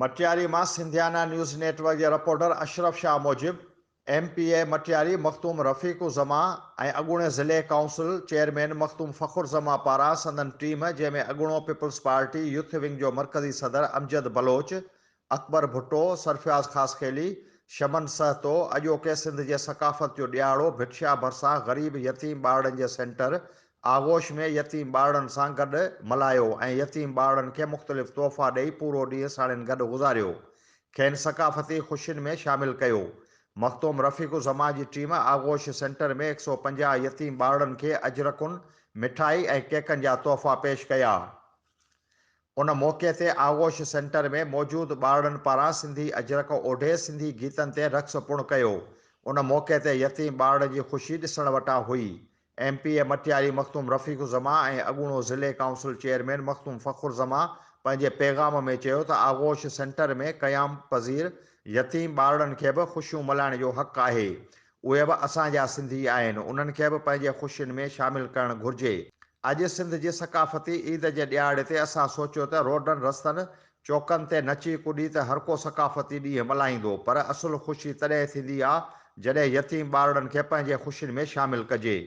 مٽياري مان Sindhiana news net work جي reporter Ashraf Shah موجب M P A Matiari Makhdoom Rafiq Uzzaman ۽ اڳوڻي ضلعي ڪائونسل چيئرمين مخدوم فخر زمان پاران سندن ٽيم جنهن ۾ اڳوڻو پيپلز پارٽي يوٿ ونگ جو مرڪزي صدر امجد بلوچ، اڪبر ڀٽو، سرفياز خاصخيلي، شمن سهتو اڄوڪي سنڌ جي ثقافت جو ڏهاڙو ڀٽ شاهه ڀرسان غريب يتيم ٻارڙن جي سينٽر آغوش ۾ يتيم ٻارڙن سان گڏ ملهايو ۽ يتيم ٻارڙن کي مختلف تحفا ڏئي پورو ڏينهن ساڻن گڏ گذاريو. کين ثقافتي خوشين ۾ شامل ڪيو. مخدوم رفيق الزمان جي ٽيم آغوش سينٽر ۾ 150 يتيم ٻارڙن کي اجرڪن، مٺائي ۽ ڪيڪن جا تحفا پيش ڪيا. ان موقعي تي آغوش سينٽر ۾ موجود ٻارڙن پاران سنڌي اجرڪ اوڍي سنڌي گيتن تي رقص پڻ ڪيو. ان موقعي تي يتيم ٻارڙن جي خوشي ڏسڻ وٽان هئي. M P A Matiari Makhdoom Rafiq Uzzaman ۽ اڳوڻو ضلعي ڪائونسل چيئرمين مخدوم فخر زمان پنهنجي پيغام ۾ چيو ته آغوش سينٽر ۾ قيام پذير يتيم ٻارڙن کي به خوشيون ملهائڻ جو حق آهي. اهي به اسان جا سنڌي آهن، انهن کي به پنهنجي خوشين ۾ شامل ڪرڻ گهرجي. اڄ سنڌ جي ثقافتي عيد جي ڏهاڙي تي اسان سوچيو ته روڊن رستن، چوڪن تي نچي ڪڏي ته هرڪو ثقافتي ڏينهن ملهائيندو، پر اصل خوشي تڏهن ٿيندي آ جڏهن يتيم ٻارڙن کي پنهنجي خوشين ۾ شامل ڪجي.